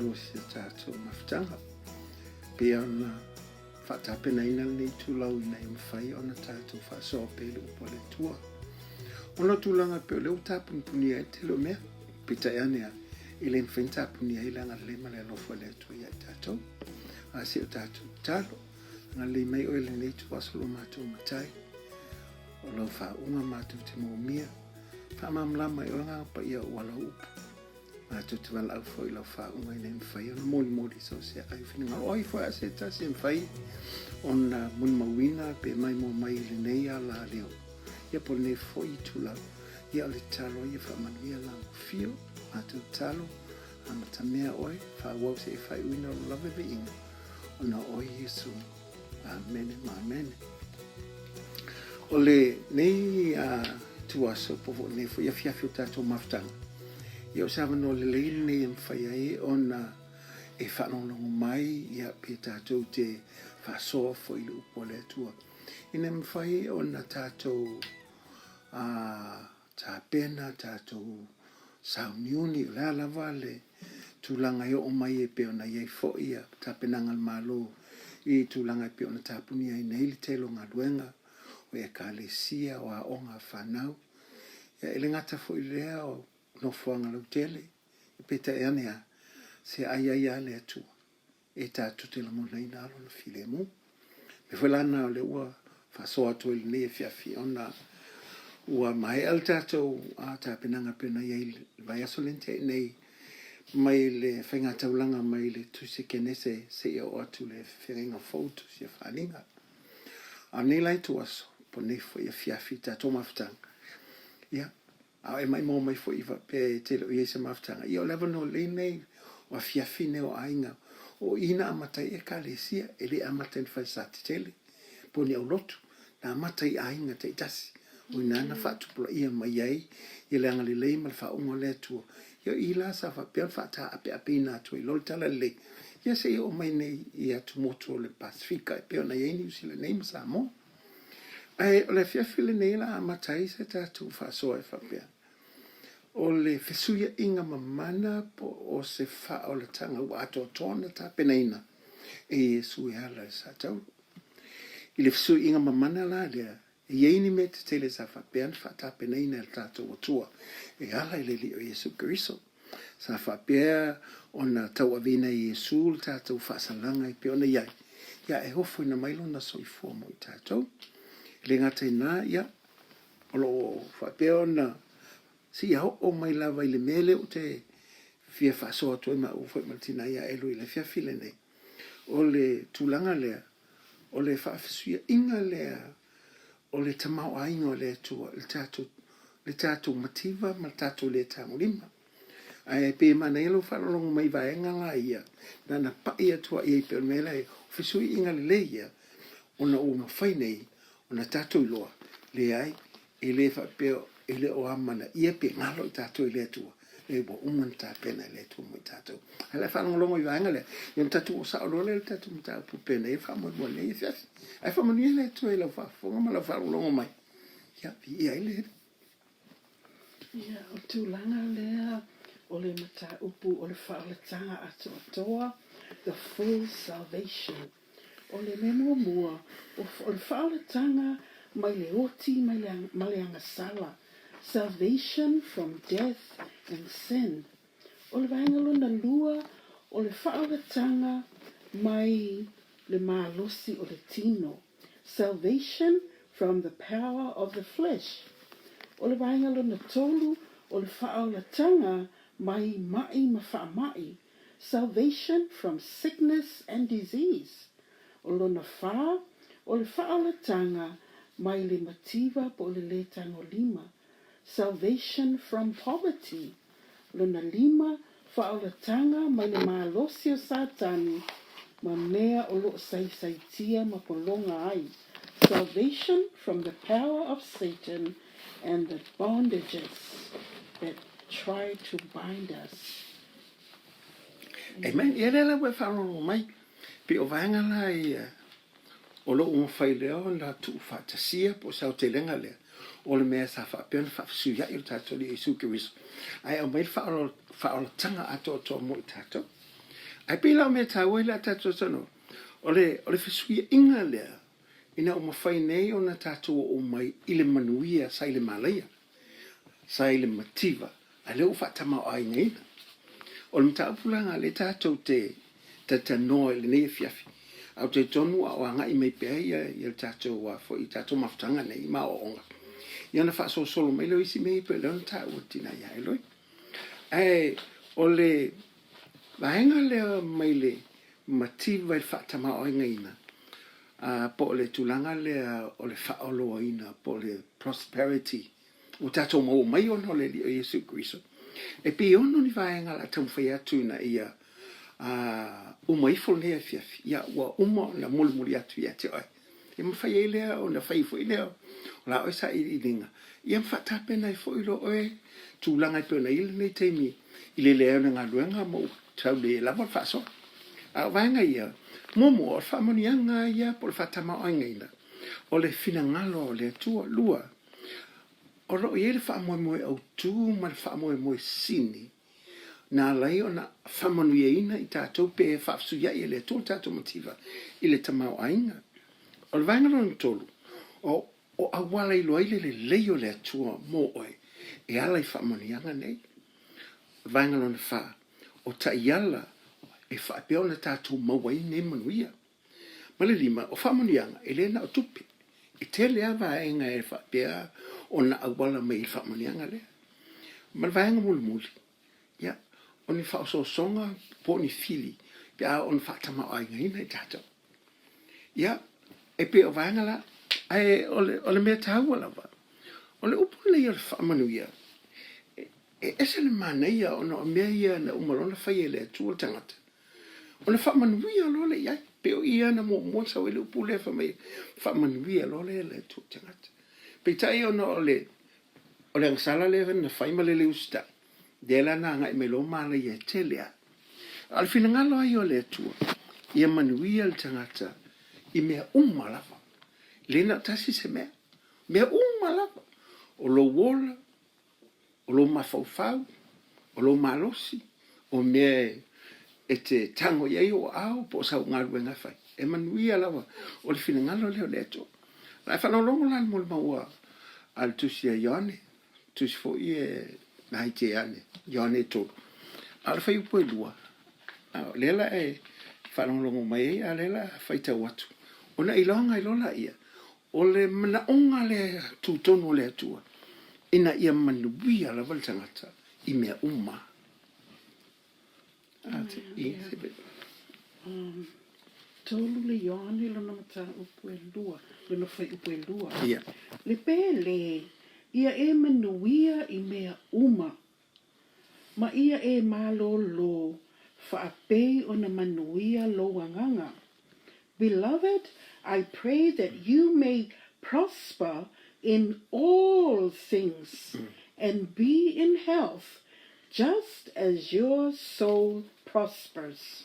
lua o si a tatou mafutaga. Pei ona faatapenaina lenei itulau ina ia mafai ona tatou faasoa pea i le upu a le Atua. Ona o tulaga pei o lea ua tapunipunia ai le tele o mea, peitai ane lava, e le mafai ona tapunia ai le agalelei ma le alofa o le Atua ia i tatou. A se o tatou tatalo, agalelei mai oe i lenei ituaso lo matou Matai, o lau faauuga matou te moomia, faamalamalama e oe Agaga Paia aua lau upu. Matou te valaau foi i lau faauuga ina ia mafai ona molimoli so o se aai o finagalo. O ai foi a se tasi e mafai ona molimauina pe maimoa mai i lenei ala leo, ia po o lenei foi itulau, ia o le tatalo ia faamanuia lagofio, matou tatalo, amatamea oe, faaauau seia faaiuina lou lava viiga, ona o oe Iesu. Amene ma amene. O lenei ituaso po o lenei foi afiafi o tatou mafutaga, ia o se avanoa lelei lenei e mafai ai ona e faalogologo mai ia pe tatou te faasoa foi i le upu a le Atua. Ina ia mafai ona tatou tapena, tatou sauniuni, o le a lava le tulaga e oo mai e pei ona i ai foi ia tapenaga a le Malo i tulaga e pei ona tapunia ai nei le tele o galuega, o ekalesia, o aoga a fanau. Ia e le gata foi i lea o nofoaga lautele, peitai ane lava, se ai ai lava le Atua. e tatou te lagonaina lava lona filemu. Mea foi la lena o lea ua faasoa atu ai i lenei afiafi ona ua maea le tatou tapenaga e pei ona i ai i le vaiaso lea na tea nei mai le faigataulaga mai le Tusi a Kenese seia oo atu i le Feagaiga Fou Tusi a Faaaliga. A o lenei la ituaso, po o lenei foi afiafi i tatou mafutaga, ia, A o e maimoa mai foi faapea e te le o i ai se mafutaga, ia o le avanoa lelei lenei o afiafi nei o aiga, o i na amata ai Ekalesia, e le amata i ni falesa tetele po o ni aulotu, na amata i aiga taitasi, o i ina na faatupulaia mai ai ia le agalelei ma le faauuga o le Atua. Ia o i la sa faapea ona faataapeapeina atu ai loa le talalelei, ia seia oo mai nei i atumotu o le Pasefika e pei ona i ai Niu Sila nei ma Samoa. Ae o le afiafi lenei o le a amata ai se tatou faasoa e faapea, o le fesuiaiga mamana po o se faaolataga ua atoatoa ona tapenaina e Iesu e ala i le Satauro. I le fesuiaiga mamana la lea, e i ai ni mea tetele sa faapea ona faatapenaina e le tatou Atua e ala i le Alii o Iesu Keriso. Sa faapea ona tauaveina e Iesu le tatou faasalaga e pei ona i ai, ia e ofoina mai lona soifua mo i tatou. E le gata i na, ia, o lo o faapea ona seia oo mai lava i le mea lea ou te fia faasoa atu ai maua foi ma le tina ia Elu i le afiafi lenei, o le tulaga lea, o le faafesuiaiga lea o le tamaoaiga o le Atua i le tatou, le tatou mativa ma le tatou le tagolima. Ae pei e manaia lou faalogologo mai i vaega la ia, na ona pai atu lava i ai pei o le mea lea, o fesuiaiga lelei ia, ona ua mafai nei ona tatou iloa, leai, E le faapea e le o amanaia pe galo i tatou i le Atua, leai ua uma ona tapena e le Atua mo i tatou. Ae o le a faalogologo i vaega lea, ia ona tatou oo sao loa lea i le tatou mataupu pei ona i ai le faamoemoe i lenei afiafi. Ae faamanuia le Atua i lau faafofoga ma lau faalogologo mai. Ia, viia ai le Alii. Ia, o le tulaga lea o le mataupu o le faaolataga atoatoa, the full salvation. O le mea muamua, o le faaolataga mai le oti ma le agasala, salvation from death and sin. O le vaega lona lua, o le faaolataga mai le malosi o le tino, salvation from the power of the flesh. O le vaega lona tolu, o le faaolataga mai ma'i ma faama'i, Salvation from sickness and disease. O lona whā, o le faaolataga mai le mativa po o le lē tagolima, Salvation from poverty. Lona lima, faaolataga mai le malosi o Satani ma mea o lo o saisaitia ma pologa ai, Salvation from the power of Satan and the bondages that try to bind us. Amen. Ia lea la ua e faalogologo mai, pei o vaega la ia o lo o mafai lea ona tuufaatasia po o se aotelega lea o le mea sa faapea ona faafesuiai o le tatou Alii Iesu Keriso, ae aumai le faaolataga atoatoa mo i tatou. Ae pei la o mea taua ia o le a tatou talanoa, o le, o le fesuiaiga lea ina ua mafai nei ona tatou oo mai i le manuia sa i le malaia, sa i le mativa, a lea ua faatamaoaigaina. O le mataupu la lena lea tatou te talatalanoa i lenei afiafi, ae ou te talitonu a o agai mai pea ia ia le tatou a foi tatou mafutaga nei ma aoaoga, ia ona faasolosolo mai lea o isi mea ia pei o lea na taua e le tina ia Eloi. Ae o le vaega lea mai le mativa i le faatamaoaigaina, a po o le tulaga lea o le faaoloaina po o le prosperity ua tatou maua mai ona o le Alii o Iesu Keriso, e pei e ono ni vaega o le a taumafai atu ina ia uma ifo lenei afiafi, ia ua uma ona mulimuli atu ia te oe. E mafai ai lea ona fai foi lea o la oe sailiiliga, ia ma faatapena ai foi lo oe tulaga e pei ona i ai lenei taimi i le leai o le galuega ma ua tau le lava le faasoa. A o vaega ia, muamua, o le faamanuiaga ia po o le faatamaoaigaina o le finagalo o le Atua. Lua, o lo o i ai le faamoemoe autu ma le faamoemoe sini na ala ai ona faamanuiaina i tatou pe faafesuiai e le Atua le tatou mativa i le tamaoaiga. O le vaega lona tolu, o o auala iloa ai le lelei o le Atua mo oe e ala i faamanuiaga nei. O le vaega lona fa, o taiala e faapea ona tatou maua ai nei manuia. Ma le lima, o faamanuiaga, e le na o tupe. E tele lava vaega e faapea ona auala mai i le faamanuiaga lea. Ma le vaega mulimuli, ia, o ni faaosoosoga po o ni fili pe a oo ina faatamaoaigaina i tatou. Ia, e pei o vaega la, ae o le, o le mea taua lava, o le upu lenei o le faamanuia, e ese le manaia ona o mea ia na uma loa ona fai e le Atua le tagata, Ona faamanuia loa lea i ai. Pei o i lava na muamua sau ai le upu lea fai mai, faamanuia loa lea e le Atua i le tagata. Peitai ona o le, o le agasala lea na fai ma le le usitai, lea la na agai mai loa malaia e tele lava. A o le finagalo lava ia o le Atua, ia manuia le tagata i mea uma lava. E le na o tasi se mea, mea uma lava. O lou ola, o lou mafaufau, o lou malosi, o mea e te tago i ai ou aao po o sau galuega e fai. E manuia lava, o le finagalo lea o le Atua. A e faalogologo la i le molimau a le tusi a Ioane, tusi foi e na i te ane, Ioane e 3, a o le fuaiupu e 2, o lea la e faalogologo mai ai, a o lea la faitau atu, ona iloga ai loa laia, O le manaoga lea tutonu o le Atua, ina ia manuia lava le tagata i mea uma. Tolu le Ioane lona mataupu e lua, lona fuaiupu e lua. Le pele, ia e manuia i mea uma. Ma ia e malōlō faapei ona manuia lou agaga. Beloved, I pray that you may prosper in all things and be in health, just as your soul prospers.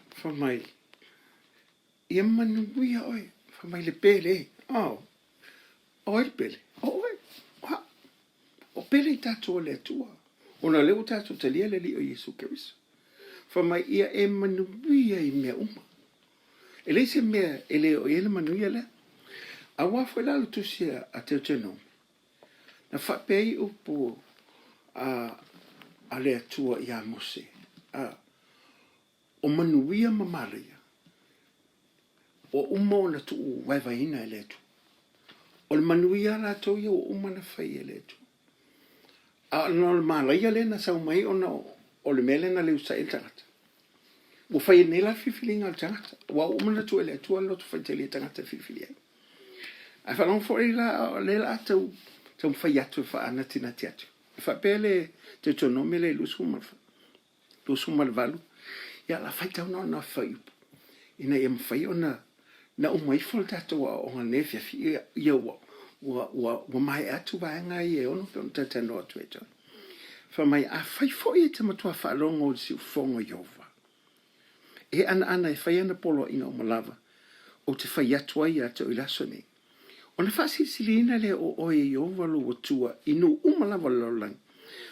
Fai mai, Ia manuia oe. Fai mai le pele, Oh, o ai le pele? O oe. O au. O pele i tatou a le Atua, ona o lea ua tatou talia le Alii o Iesu Keriso. Fai mai ia e manuia i mea uma. E leai se mea e le oo i ai le manuia lea. Aua foi la le tusi a Teutenome, na faapea ai upu a, a le Atua iā Mose, a, o manuia ma malaia, ua uma ona tuu vaevaeina e le Atua. O le manuia lava latou ia ua uma ona fai e le Atua. A o le malaia lea na sau mai ona o le mea lea na le usitai ai le tagata. Ua fai nei la le filifiliga a le tagata, aua ua uma ona tuu e le Atua le loto faitalia tagata e filifili ai. Ae faalogo foi la, o lea o le a tau taumafai atu e faanatinati atu. E faapea le Deuteronome lea i 24. 28, ia la faitau na ona fuaiupu ina ia mafai ona na uma ifo le tatou aoaoga i lenei afiafi, ia, ia ua, ua, ua, ua maea atu vaega ia e ono pe ona talatalanoa atu ai toe. Fai mai, afai foi e te matua faalogo i le siufofoga o Ieova, e anaana e fai ana poloaiga uma lava, ou te fai atu ai ia te oe i le aso nei, Ona faasilisiliina lea o oe e Ieova lou Atua i nuu uma lava o le lalolagi,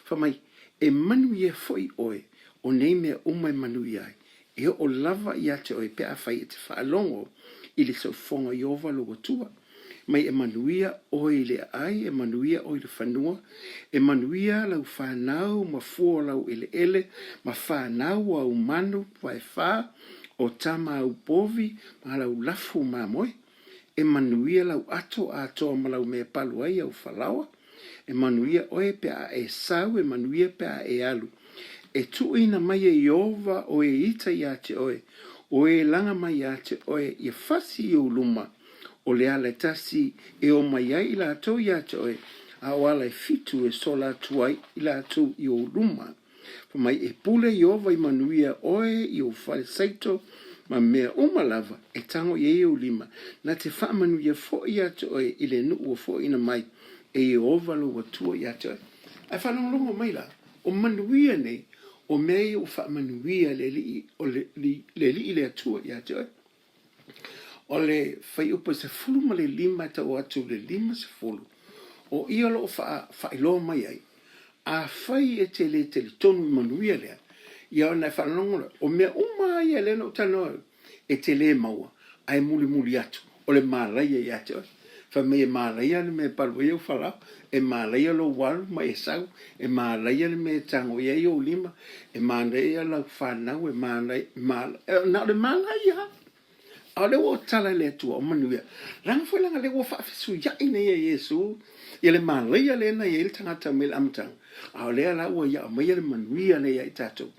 fai mai, E manuia foi oe o nei mea uma e manuia ai, E oo lava ia te oe pe afai e te faalogo i le soifoga o Ieova lou Atua. Mai e manuia oe i le aai, e manuia oe i le fanua, e manuia lau fanau ma fua o lau eleele, ma fanau o au manu paefa, o tama au povi, ma lau lafu mamoe. E manuia lau ato atoa ma lau mea palu ai au falaoa. E manuia oe pe a e sau, e manuia pe a e alu. E tuuina mai e Ieova o e ita iā te oe, o e laga mai iā te oe, ia fasi i ou luma, o le ala e tasi e o mai ai i latou iā te oe, a o ala e fitu e sola atu ai i latou i ou luma. Fai mai e pule Ieova i manuia oe i ou fale saito ma mea uma lava e tago i ai ou lima, na te faamanuia foi iā te oe i le nuu ua foaina mai e Ieova lou Atua iā te oe. Ae faalogologo mai la, o manuia nei, o mea ia ua faamanuia le Alii, o le, le Alii le Atua iā te oe. O le fuaiupu e 15 e tau atu i le 50, o ia o lo o faailoa mai ai, afai e te le talitonu i manuia lea, ia ona e faalogologo loa, o mea uma lava ia lea na ou talanoa ai, e te le maua, ae mulimuli atu, o le malaia ia te oe. Fai mai e malaia le mea e palu ai ou falao, e malaia lou alu ma e sau, e malaia le mea e tago i ai ou lima, e malaia lau fanau, e malaia, malaia, na o le malaia lava. A o lea ua tala e le Atua o manuia. Leaga foi leaga lea ua faafesuiaʻi nei e Iesu ia le malaia lea na i ai le tagata mai le amataga, a o lea la ua ia aumaia le manuia lea ia i tatou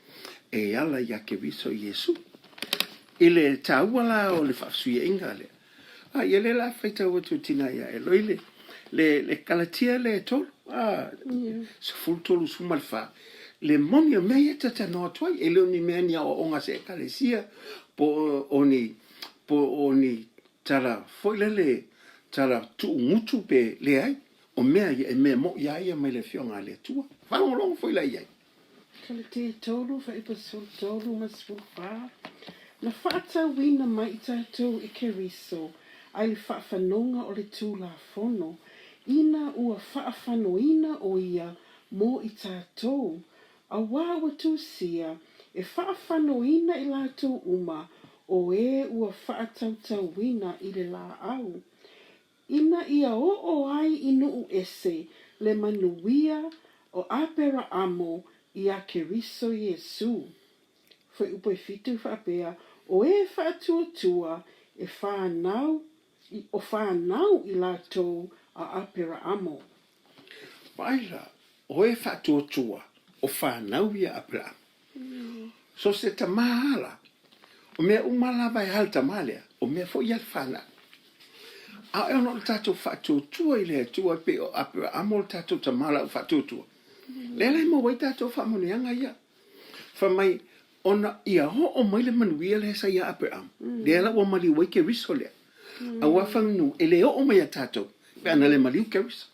e ala ia Keriso Iesu. I le taua la o le faafesuiaʻiga lea, A ia lea la faitau atu e tina ia Eloi le, le, le Kalatia le tolu, a, 13 14. Le moni o mea ia ta talanoa atu ai, e le o ni mea ni aoaoga a se ekalesia, po o ni, po o ni tala foi lele, tala tuugutu pe leai, o mea ia e mea moʻi a ia mai le Afioga a le Atua. Faalogologo foi la i ai. Kalatia 3, Fuaiupu 13 ma 14, Na faatauina mai i tatou e Keriso ai le faafanoga o le Tulafono, ina ua faafanoina ʻo ia mo i tatou, auā ua tusia e faafanoina i latou uma o ē ua faatautauina i le lāʻau. Ina ia oo ai i nuu ese le manuia o Aperaamo iā Keriso Iesū. Fuaiupu e fitu faapea, o e faatuatua e whanau, o whanau i latou a Aperaamo. Vaai la, o e faatuatua, o whanau ia Aperaamo. So se tamā la, o mea uma lava e a le tamā lea, o mea foi ia le whanau. A e ona o le tatou faatuatua i le Atua e pei o Aperaamo le tatou tamā la ua faatuatua. Lea la e maua ai tatou faamanuiaga ia. Fai mai, ona ia oo mai le manuia lea sa ia Aperaamo, lea la ua maliu ai Keriso lea. Aua fainu, e le oo mai ia tatou, pe ana le maliu Keriso.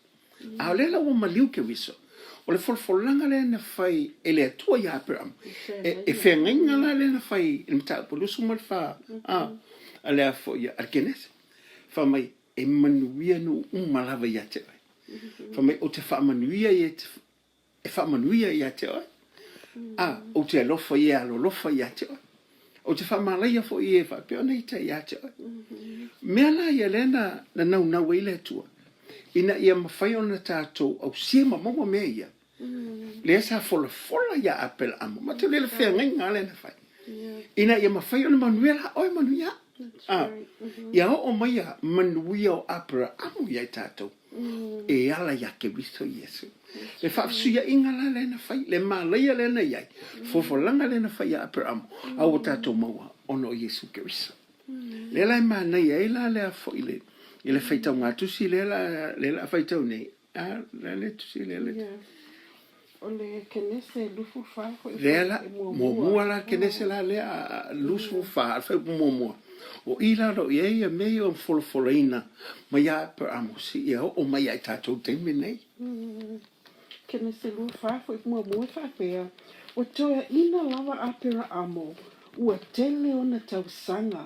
A o lea la ua maliu Keriso, o le folafolaga lea na fai e le Atua ia Aperaamo, e feagaiga la lea na fai i le mataupu 24 a, a le a foi a le Kenese. Fai mai, e manuia nuu uma lava ia te oe. Fai mai, ou te faamanuia ia te e faamanuia ia te oe, a ou te alofa i e alolofa ia te oe. Ou te faamalaia foi i e faapea ona ita ia te oe. Mea la ia lea na, na naunau ai le Atua, ina ia mafai ona tatou ausia ma maua mea ia, lea sa folafola ia Apelaamo, ma te le feagaiga lea na fai, ina ia mafai ona manuia la oe manuia au. A, ia oo mai ia manuia o Aperaamo ia i tatou, e ala ia Keriso Iesu. Le faafesuiaʻiga la lea na fai, le malaia lea na i ai, folafolaga lea na fai ia Aperaamo, a ua tatou maua ona o Iesu Keriso. Lea la e manaia ai la lea foi le, i le faitauga tusi lea la, lea la faitau nei, a, lea le tusi lea le. Yeah. O le Kenese 24 foi Lea la, muamua la Kenese la lea 24, le fuaiupu muamua. O i la o lo o i ai ia mea ia o folafolaina mai ia Aperaamo seia oo mai ia i tatou i le taimi lenei. Kenese 24 fuaiupu muamua e faapea, Ua toeaina lava Aperaamo, ua tele ona tausaga.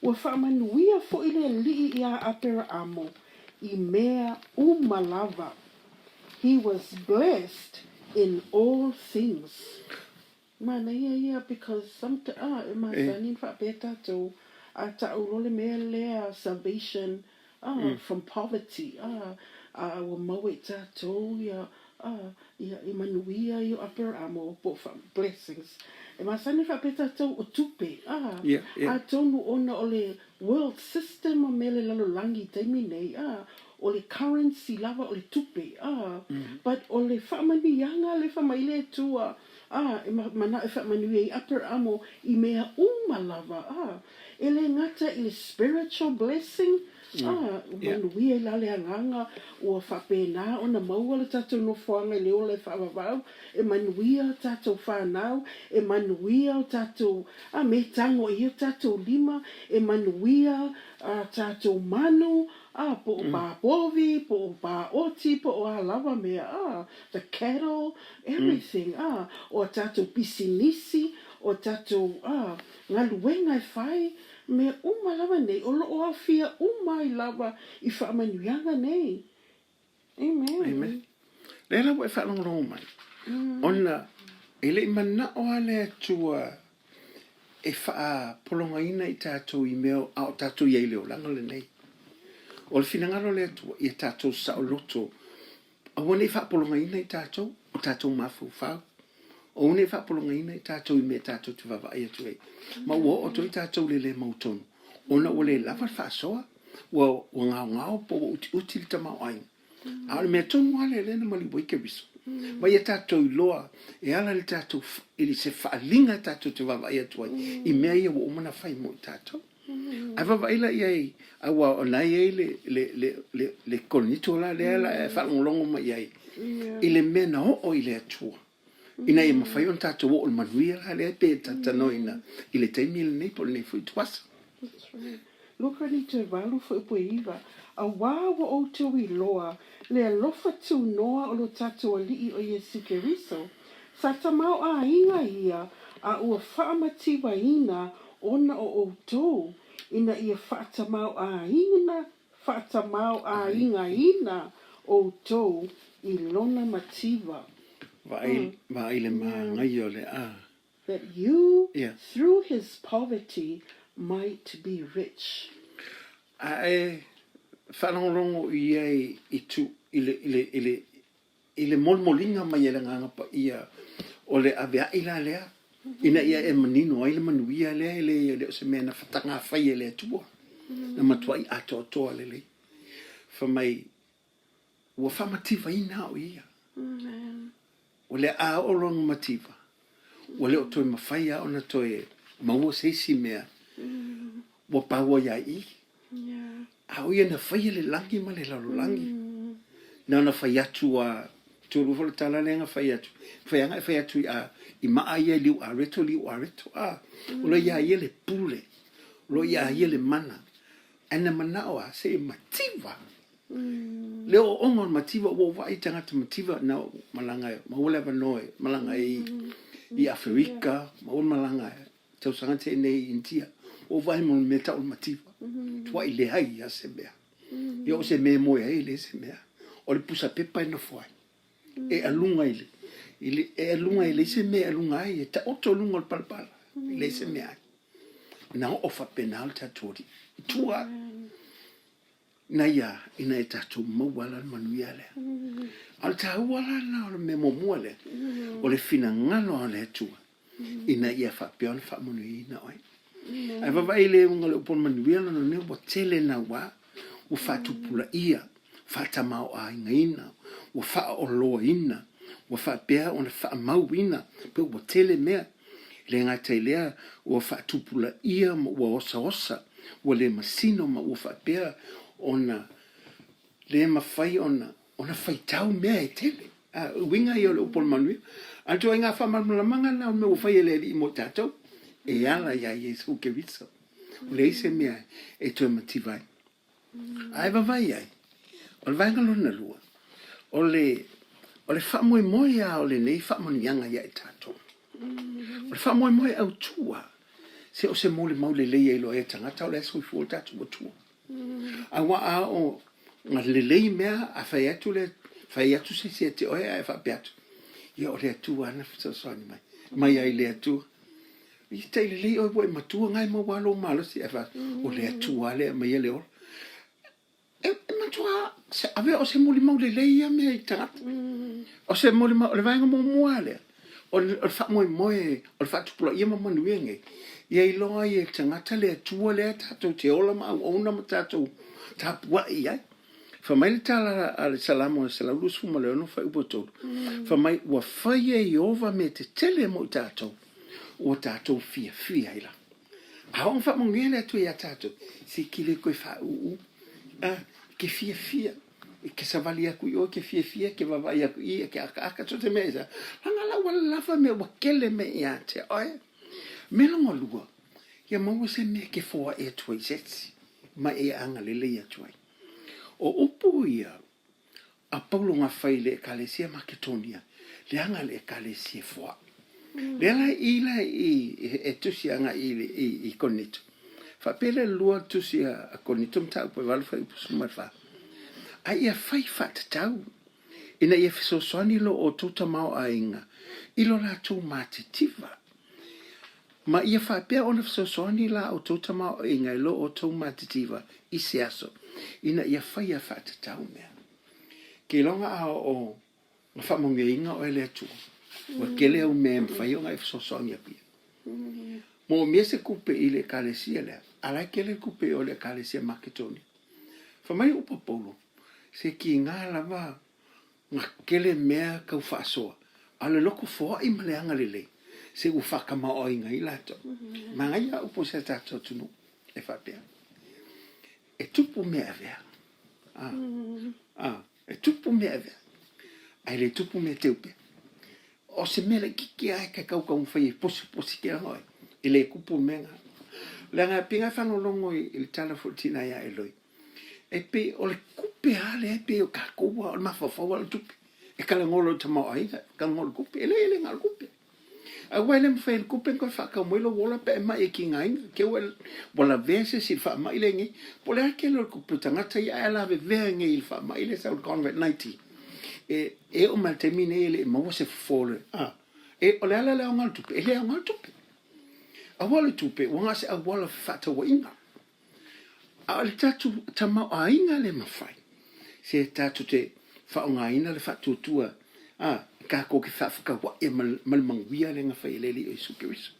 Ua faamanuia foi le Alii iā Aperaamo i mea uma lava. He was blessed in all things. Manaia ia because someti ah e masani ona faapea tatou a tau loa le mea lea salvation ah from poverty ah a ua maua i tatou ia ah ia i manuia i o Aperamo po o blessings e masani ona faapea tatou o tupe ah atonu ona o le world system ma mea le lalolagi i taimi nei ah o le currency lava o le tupe ah but o le faamanuiaga le fai mai le Atua ah e manao e faamanuia i Aperamo i mea uma lava ah e le gata i le spiritual blessing ah ua manuia i la le agaga ua faapena ona maua le tatou nofoaga i le ola e faavavau e manuia a tatou fanau, e manuia o tatou a me tago i o tatou lima, e manuia a tatou manu, a po o pāpovi, po o pāoti, po o a lava mea, a the cattle, everything, a o a tatou pisinisi, o a tatou a galuega e fai, mea uma lava nei, o lo o aofia uma ai lava i faamanuiaga nei. Amen. Amen. Lea la ua e faalogologo mai, ona e le i manao lava le Atua e faapologaina i tatou i mea a o tatou i ai i le olaga lenei. O le finagalo o le Atua, ia tatou saoloto, aua ne i faapologaina i tatou o tatou mafaufau, aua ne i faapologaina i tatou i mea tatou te vaavaai atu ai. Ma ua oo atu ai tatou i le le mautonu, ona ua le lava le faasoa, ua ua gaogao po ua utiuti le tamaoaiga. A o le mea tonu lava lea lea na maliu ai Keriso. Ma ia tatou iloa e ala i le tatou i se faaaliga tatou te vaavaai atu ai i mea ia ua uma ona fai mo i tatou. Ae vaavaai la i ai, aua o na e i ai le, le, le, le, le Korinito la lea la e faalogologo mai i ai i le mea na oo i le Atua ina ia mafai ona tatou oo i le manuia la lea pe talanoaina i le taimi lenei po o lenei foi ituaso. That's right. Luka ni te 8 fuaipue 9, Auā ua outou iloa le alofa tunoa o lo tatou Alii o Iesu Keriso, sa tamaoaiga ia a ua faamativaina ona o outou, ina ia faatamaoaiga faatamaoaigaina outou i lona mativa. Vaai, vaai le māngaia o le a. That you, through his poverty, might be rich. A e faalogologo i ai i tu, i le, i le, i le, i le molimoliga mai e le Agaga Paia o le avea'i la lea, ina ia e manino ai le manuia lea e le, le o se mea na fatagafai e le Atua, na matua'i atoatoa lelei. Fai mai, ua faamativaina au e Ia. O le a oo lona mativa, ua le o toe mafai lava ona toe maua se isi mea ua paua ia i. A o ia na faia le lagi ma le lalolagi. Na ona fai atu a, tolu foi le tala lea na fai atu, fai aga e fai atu i a, i maa ia i liu areto, liu areto, a. O lo ia ia le pule, o lo ia ia le mana. Ae na manao a, se i mativa. Le ooooga o le mativa, ua ou vaai i tagata mativa na malaga e, maua le avanoa e malaga ai i Aferika, maua le malaga e tausaga tea nei i Initia. Ua ou vaai mo le mea tau o le mativa. Tuai leai lava se mea. Ia o se mea e moe ai e leai se mea. O le pusa pepa e nofo ai. E aluga i le, i le, e aluga e leai se mea e aluga ai, e taoto i luga o le palapala, e leai se mea ai. Na oo faapena le tatou Alii. I tua Ina ia, ina ia tatou maua la le manuia lea. A o le taua la lena o le mea muamua lea, o le finagalo a le Atua, ina ia faapea ona faamanuiaina oe. Ae vaavaai i le uiga o le upu o le manuia lona nei ua tele naua, ua faatupulaia, faatamaoaigaina, ua faaoloaina, ua faapea ona faamauina, pe ua tele mea. E le gata i lea, ua faatupulaia ma ua osaosa, ua le masino ma ua faapea ona le mafai ona ona faitau mea e tele. A, o uiga ia o le upu o le manuia. A o le ituaiga faamalamalamaga lena o le mea ua fai e le Alii mo i tatou, e ala iā Iesu Keriso. Ua leai se mea e toe mativa ai. Ae vavae ai, o le vaega lona lua, o le, o le faamoemoe lava o lenei faamanuiaga ia i tatou. O le faamoemoe autu lava, se o se molimau lelei e iloa ai e tagata o la e soifua le tatou Atua. Aua a oo na lelei mea, a fai atu le, fai atu se isi ia te oe ae faapea atu, ia o le Atua lava na fesoasoani mai. mai ai le Atua. I tai lelei oe ua e matua ngai maua lou malosi ae fai atu, o le Atua lava lea e aumaia le ola. E matua avea o se molimau lelei ia mea i tagata. O se molimau, o le vaega muamua lava lea, o le faamoemoe, o le faatupulaia ma manuia nei, ia iloa ai e le tagata le Atua lea tatou te ola ma auauna ma tatou tapuai i ai. Fai mai le tala a le Salamo 126 fuaiupu 3, fai mai, Ua fai e Ieova mea tetele mo i tatou, ua tatou fiafia ai lava. A oo ina faamanuia le Atua iā tatou, se ke le toe faaūū, a, ke fiafia, ke savali aku i o, ke fiafia, ke vaavaai aku i, ke akaaka, so o se mea i sa, leaga la ua lava mea, ua kele mea iā te oe. Mea lona lua, ia maua se mea ke foaʻi atu ai i se isi, ma e agalelei atu ai. O upu ia a Paulo na fai i le Ekalesia Maketonia, leaga le Ekalesia e foaʻi. Lea la i la i e tusi agai i i Korinito. Faapea lea lua tusi a Korinito mataupu e 8 fuaiupu 14. A ia fai faatatau ina ia fesoasoani lo outou tamaoaiga i lo latou matitiva. Ma ia faapea ona fesoasoani la outou tamaoaiga i lo outou matitiva i se aso, ina ia faia faatatau mea. Keiloga a oo na faamanuiaina oe e le Atua, ua tele au mea e mafai ona e fesoasoani atu i ai. Moomia se tupe i le Ekalesia lea, a la e tele tupe i o le Ekalesia Maketonia. Fai mai upu a Paulo, se tiga lava Na tele mea tau faasoa, a o le loto foai ma le agalelei, se ua faatamaoaiga ai latou. Manaia a upu o si a tatou atunuu e faapea, E tupu mea avea, a, a, e tupu mea avea, ae le tupu mea teu pea. O se mea laitiiti lava e te tau taumafai e posiposi te oe, e le tupu le mea lena. Leaga e pei ona e faalogologo i le tala foi a le tina ia Eloi, E pei o le tupe lava lea e pei o tatou lava, o le mafaufau lava o le tupe. E talanoa loa i le tamaoaiga, talanoa i le tupe. E leai e le na o le tupe. Aua e le mafai e le tupe ona toe faatau mai lou ola pe a e mai e tigaina. Te ua lavea se isi i le faamai lea nei. Po o le a tele o le tupe o tagata ia ae lavevea nei i le faamai lea sau i le Convet-19. E oo mai i le taimi nei e le i maua se fofo o le, a, e, o le a la le aoga o le tupe? E le aoga le tupe. Aua o le tupe ua na o se auala o fefaatauaiga. A o le tatou tamaoaiga le mafai, se tatou te faaaogaina le faatuatua a tatou te faafetauai ma le manuia lea na fai e le Alii o Iesu Keriso.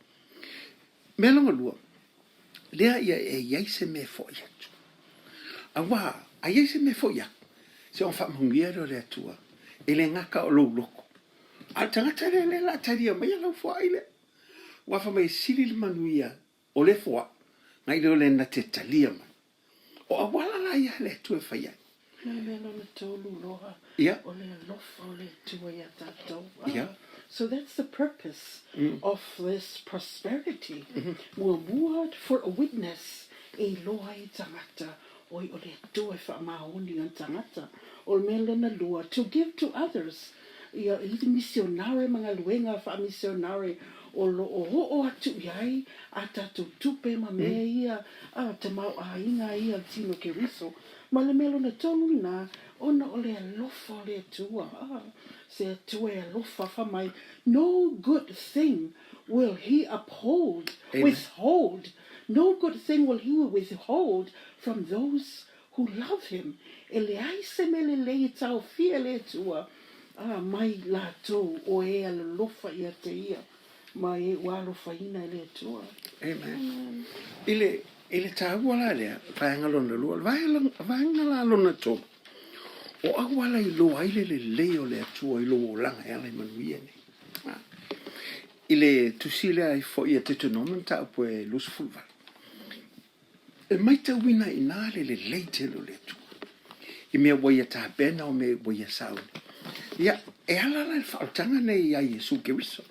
Mea lona lua, lea ia e i ai se mea e foai atu. Aua a i ai se mea e foai atu, se ona faamanuia lea o le Atua, e le gata o lou loto, a o le tagata lea lea o le a talia maia lau foai lea. Aua fai mai e sili le manuia O le foa, nai leo le na te talia mai. O auala la ia a le Atua e fai ai. Ma le mea lona tolu loa, Ia. o le alofa o le Atua iā tatou. Ia. So that's the purpose of this prosperity. Muamua, for a witness, e iloa ai tagata, oi o le Atua e faamaoni ana tagata. O le mea lona lua, to give to others, Ia i misionare ma galuega faamisionare o lo o oo atu i ai a tatou tupe ma mea ia, a tamaoaiga ia le tino Keriso. Ma le mea lona tolu lena, ona o le alofa o le Atua, a, se Atua e alofa, fa mai, no good thing will he uphold, withhold, no good thing will he withhold from those who love him, e leai se mea lelei e taofia e le Atua, ā, mai latou o e alolofa ia te ia, ma e ua alofaina e le Atua. Amen. I le, i le taua la lea, vaega lona lua, o le vaega, vaega la lona tolu, o auala i loa ai le lelei o le Atua i lou olaga e ala i manuia nei. A. I le tusi lea i foi a Deuteronomy mataupu e 28, E maitauina i ina le lelei tele o le Atua i mea ua ia tapena o mea ua ia sauni. Ia, e ala la i le faaolataga nei ia Iesu Keriso.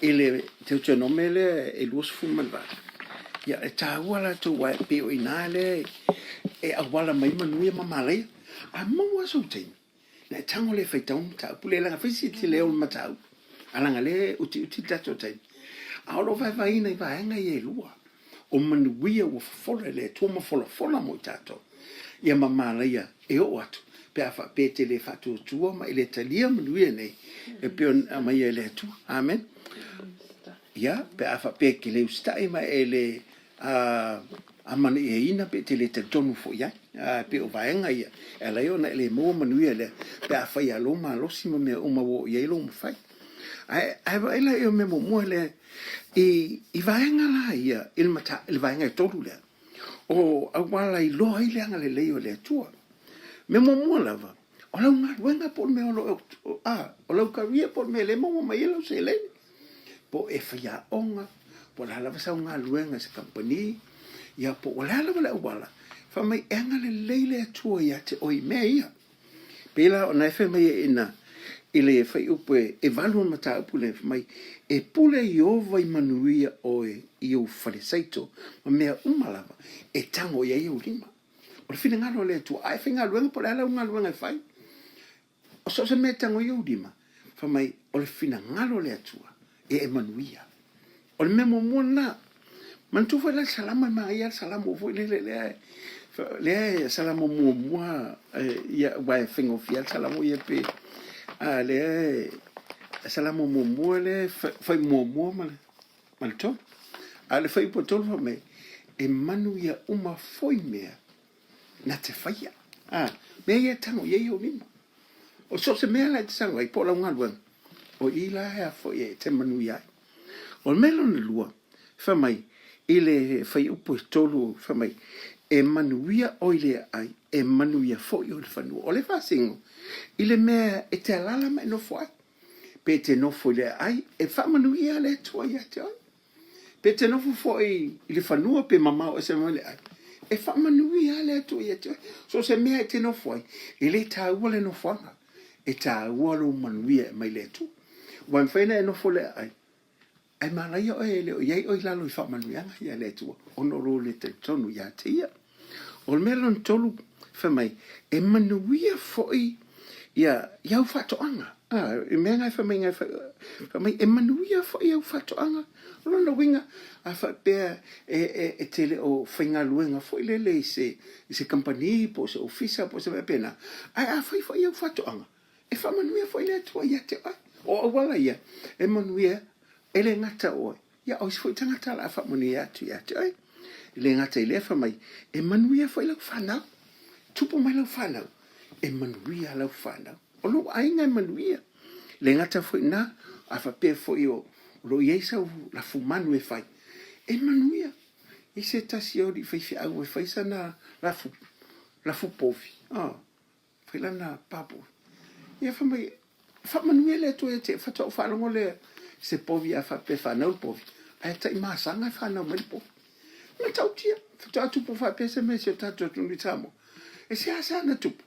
I le Teutonome lea e 28, ia, e taua latou aua e pei o i ina lea e auala mai manuia ma malaia. A maua sou taimi, Na e tago le faitau mataupu le laga fai si tele o le mataupu a laga le utiuti le tatou taimi. A o lo o vaevaeina i vaega ia e lua, o manuia ua fofola e le Atua ma folafola mo i tatou, ia ma malaia e oo atu. Pe a faapea e te le faatuatua ma e le talia manuia nei e pei ona aumaia e le Atua. Amen. Ia, pe a faapea e te le usitai ma e le amanaiaina pe e te le talitonu foi i ai. E pei o vaega ia e ala ai ona e le maua manuia lea pe a fai lava lou malosi ma mea uma ua oo i ai lou mafai. Ae, ae vaai la i o mea muamua lea i vaega la ia i le mata, i le vaega e tolu lea, o auala e iloa ai le agalelei o le Atua. Mea muamua lava, o lau galuega po o le mea o lo o, a, o lau career po o le mea lea e maua mai ai lau seleni, po o e faiaoga, po o le a lava sau galuega i se kamupani, ia po o le a lava le auala, fai mai e agalelei le Atua ia te oe i mea ia. Pei la ona e fai mai ai ina i le fuaiupu e valu o le mataupu lea, fai mai, E pule Ieova i manuia oe i ou falesaito ma mea uma lava e tago i ai ou lima. O le finagalo o le Atua, a e faigaluega po o le a lau galuega e fai, o so o se mea e tago i ou lima, fai mai, o le finagalo o le Atua e e manuia. O le mea muamua lena. Manatua foi la le Salamo, e manaia lava le Salamo foi lele lea, lea e Salamo muamua, ia, aua e faigofie lava le Salamo ia pe, a lea e Salamo muamua lea e fai muamua ma le, ma le tolu. A o le fuaiupu e tolu fai mai, e manuia uma foi mea na te faia. A, mea ia e tago i ai ou lima. O so o se mea la e te tago ai, po o lau galuega, o i la e a foi e te manuia ai. O le mea lona lua, fai mai, i le fuaiupu e tolu, fai mai, e manuia oe i le aai, e manuia foi oe i le fanua. O le faasino, i le mea e te alaala ma e nofo ai. Pe te nofo i le aai, e faamanuia le Atua ia te oe. Pe te nofo foi i le fanua pe mamao ese mai le aai, e faamanuia le Atua ia te oe. So o se mea e te nofo ai, e le taua le nofoaga, e taua lou manuia e mai le Atua. Ua e mafai ona e nofo i le aai, Ae manaia oe e le o i ai oe i lalo i faamanuiaga ia a le Atua, ona o lou le talitonu ia te Ia. O le mea lona tolu, fai mai, e manuia foi ia, i au faatoaga. A, i mea na e fai mai, na e fai, fai mai, e manuia foi au faatoaga. O lona uiga, a faapea e, e, e te le o faigaluega foi lele i se, i se kamupani po o se ofisa po o se mea faapena, ae a fai foi au faatoaga, E faamanuia foi le Atua ia te oe. O auala ia e manuia e le gata o oe, ia o isi foi tagata o le a faamanuia atu ia te oe. E le gata i lea, fai mai, e manuia foi lau fanau. Tupu mai lau fanau, e manuia lau fanau. O lou aiga e manuia. E le gata foi i na, a faapea foi o lo o i ai sau lafumanu e fai, e manuia. I se tasi o alii faifeau e fai sana lafu, lafu povi, oh. Fai lana papo. Ia fai mai, faamanuia le Atua ia te, faatoa ou faalogo lea i se povi a faapea e fanau le povi, ae tai masaga e fanau mai le povi. Matautia, faatoa tupu faapea se mea i si o tatou atunuu i Samoa. E seasea ona tupu.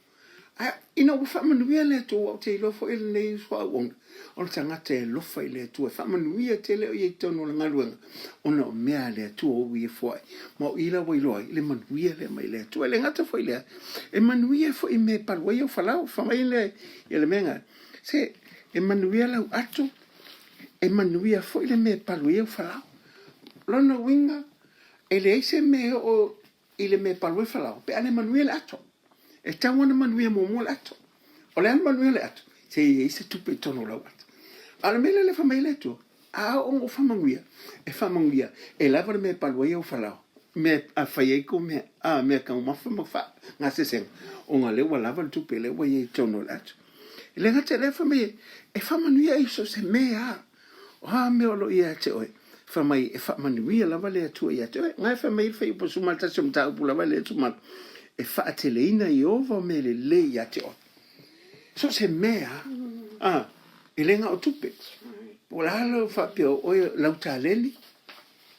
Ae ina ua faamanuia le Atua, ua ou te iloa foi e lenei uso auauna, o le tagata e alofa i le Atua, e faamanuia tele o ia i totonu o le galuega, ona o mea a le Atua ua ia foai, ma o i la ua iloa ai le manuia lea mai le Atua. E le gata foi i lea, e manuia foi i mea e palu ai au falau. Fai mai le, ia le mea na, se e manuia lau ato, e manuia foi le mea e palu ai au falau. Lona uiga, e leai se mea e oo i le mea e palu ai falaoa, pe a le manuia le ato. E tatau ona manuia muamua le ato. O le a le manuia o le ato? Se i ai se tupe i totonu o lau ato. A o le mea lea e fai mai ai le Atua, a oo ina ou faamanuia, e faamanuia, e lava le mea e palu ai au falaoa, mea e fai ai kou mea, a, mea taumafa ma faagasesega, ona o lea ua lava le tupe lea ua i ai i totonu o le ato. E le gata i lea, fai mai, e faamanuia i so o se mea lava. O a mea o lo o ia te oe? Fai mai, e faamanuia lava le Atua ia te oe. Na e fai mai le fuaiupu 11 o mataupu lava e le tumau, e faateleina Ieova mea lelei ia te oe. So o se mea a, e le na o tupe. Po o le a lau faapea o oe lau taleni,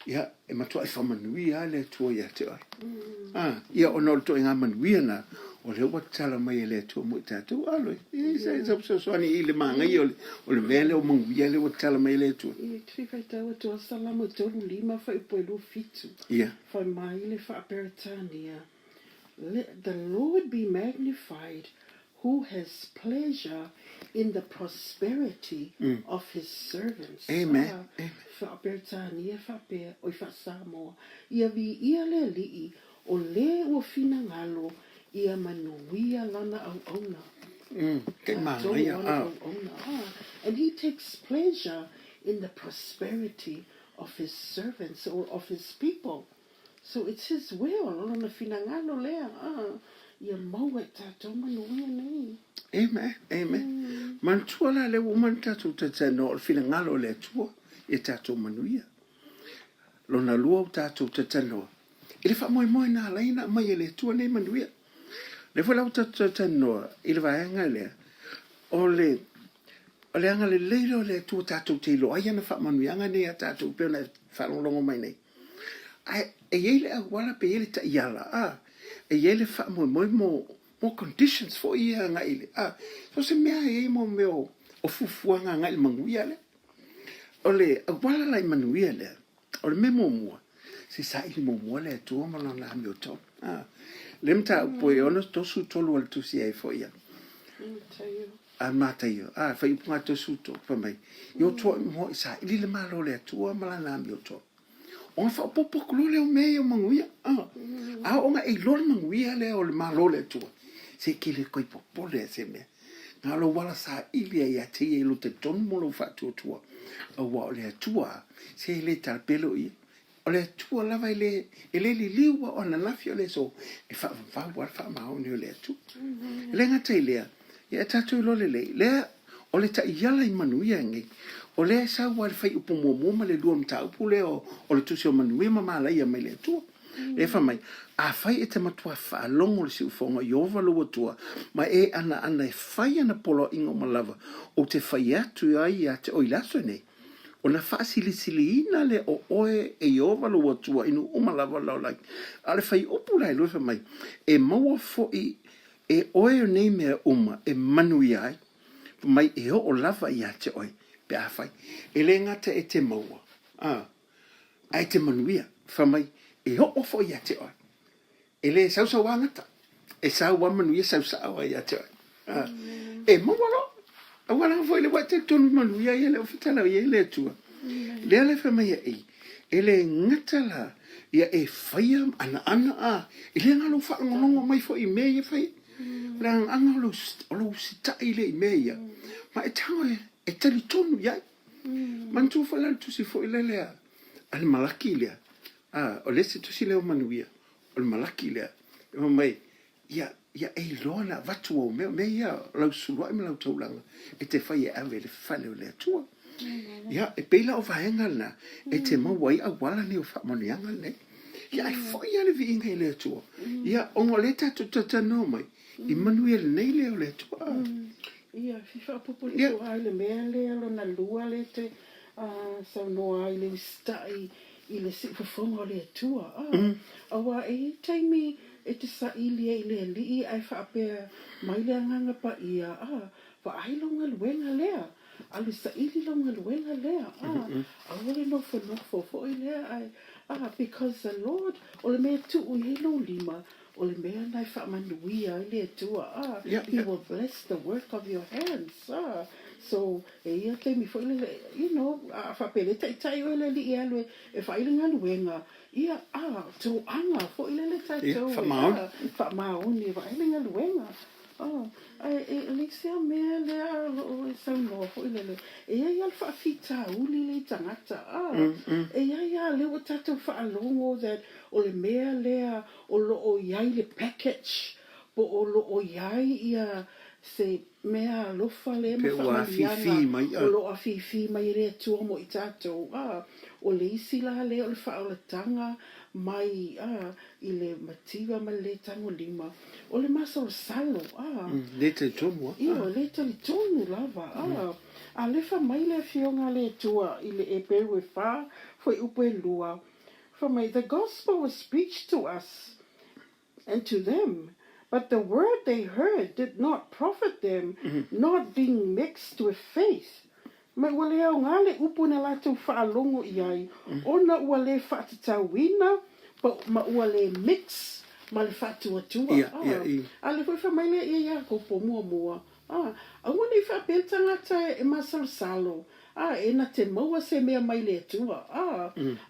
ia, e matuai faamanuia lava le Atua ia te oe. A, ia, ona o le ituaiga manuia lena, o lea ua tatala mai e le Atua mo i tatou. Alo, e i ai sau fesoasoani i le manaia o le mea lea o manuia lea ua tatala mai e le Atua. Ia, e fia faitau atu a Salamo e 3 5 fuaiupu e 27. Ia. Fai mai le Faa-Peretania, Let the Lord be magnified who has pleasure in the prosperity of his servants. Amen. Ā, Faa-Peretania faapea, oi Faa-Samoa, ia viia le Alii, o lē ua finagalo Ia manuia lana auauna. Kei Tatou manaia, ana ah. auauna, ah. And he takes pleasure in the prosperity of his servants or of his people. So it's his will, o lona finagalo lea, ah, ia maua i tatou manuia nei. Amen, amen. Manatua la lea ua uma ona tatou talatalanoa o le finagalo o le Atua ia tatou manuia. Lona lua o tatou talatalanoa i le faamoemoe na ala ai ona aumai e le Atua nei manuia. Lea foi la ua tatou talatalanoa i le vaega lea, o le o le agalelei lea o le Atua tatou te iloa ai ana faamanuiaga nei a tatou pei ona e faalogologo mai nei. Ae e i ai le auala pe i ai le taiala, a, e i ai le faamoemoe mo mo conditions foi ia agai i le, a, so se mea e i ai mo mea o, o fuafuaga agai i le manuia lea. O le auala la i manuia lea, o le mea muamua, se saili muamua le Atua ma lana amiotonu. A, le mataupu e 63 o le tusi ai foi ia. A Mataio, a, fuaiupu 33, fai mai, i o toa i saili le Malo o le Atua ma lana amiotonu. Ona faaopoopo atu loa lea o mea ia o manuia. A oo ina e iloa le manuia lea o le Malo o le Atua, se e te le toe popole lava i se mea. Na o lou ala saili lava ia te ia i lou talitonu ma lou faatuatua, aua o le Atua, se e le talapelo ia. O le Atua lava e le, e le liliu lava o ananafi o le aso, e faavavau lava le faamaoni o le Atua. E le gata i lea, ia e tatou iloa lelei, lea o le taiala i manuia nei, o lea e sau lava i le fuaiupu muamua ma le lua o le mataupu lea o le Tusi o Manuia ma Malaia mai le Atua. Lea fai mai, Afai e te matua faalogo i le siufofoga o Ieova lou Atua, ma e anaana e fai ana poloaiga uma lava ou te fai atu ai ia te oe i le aso lenei, ona faasilisiliina lea o oe e Ieova lou Atua i nuu uma lava o le lalolagi. A o le fuaiupu la e lua fai mai, E maua foi e oe nei mea uma e manuia ai, fai mai e oo lava ia te oe pe afai e le gata e te maua, a, ae te manuia, fai mai e oo foi ia te oe. E le sausauā gata, e sau lava manuia sau sao lava ia te oe. A, e maua loa. Aua leaga foi lea ua e talitonu i manuia ia lea ua fetalai ai le Atua. Lea la e fai mai ai, e le gata la ia e faia anaana a, e le na lou faalogologo mai foi i mea ia e fai ai. O le agaga o lou, o lou usitai lea i mea ia, ma e tago e, e talitonu i ai. Manatua foi la le tusi foi lea lea a le Malaki lea, a, o le isi tusi lea o manuia, o le Malaki lea, e fai mai, Ia, ia e iloa ona avatu ou mea, o mea ia o lau suluai ma lau taulaga e te fai e ave i le fale o le Atua. Ia, e pei la o vaega lena e te maua ai auala nei o faamanuiaga nei. Ia, ae foi lava le viiga i le Atua. Ia, ona o lea tatou te talatalanoa mai i manuia lelei lea o le Atua. Ia, fia faaopoopo ifo lava i le mea lea lona lua lea e te saunoa ai i le usitai i le siufofoga o le Atua, a, aua e i ai taimi e te saili ai i le Alii ae faapea mai le Agaga Paia, a, vaai lau galuega lea, alu saili lau galuega lea, a, aua le nofonofo foi lea ae, a, because the Lord, o le mea e tuu i ai lou lima, o le mea lena e faamanuia ai le Atua, a, He will bless the work of your hands, a, so, E ia taimi foi lele, you know, a faapea le taitai oe le alii e alu e fai le galuega, ia, a, toaga foi lele tatou, Faamaoni. Faamaoni e vaai le galuega. Ae e leai se mea lea o lo o e saunoa foi lele, e i ai lava le faafitauli lea i tagata, a, e i ai lava, lea ua tatou faalogo that o le mea lea o lo o i ai le package, po o lo o i ai ia se Mea alofa lea ma faamanuiaga o lo o afifi mai e le Atua mo i tatou, a, o le isi la lea o le faaolataga mai, a, i le mativa ma le le tagolima, o le masalosalo, a. Le talitonu, a. Ioe, le talitonu lava, a. Alefa mai le Afioga a le Atua i le Eperu e fa, fuaiupu e lua, fai mai, The gospel was preached to us, and to them, but the word they heard did not profit them, not being mixed with faith. Ma ua le aoga le upu na latou faalogo i ai, ona ua le faatatauina ma ua le mix ma le faatuatua. A lea foi fai mai le ia Iakopo muamua, aua ne i faapea le tagata e masalosalo. Ā, e na te maua se mea mai le Atua, ā,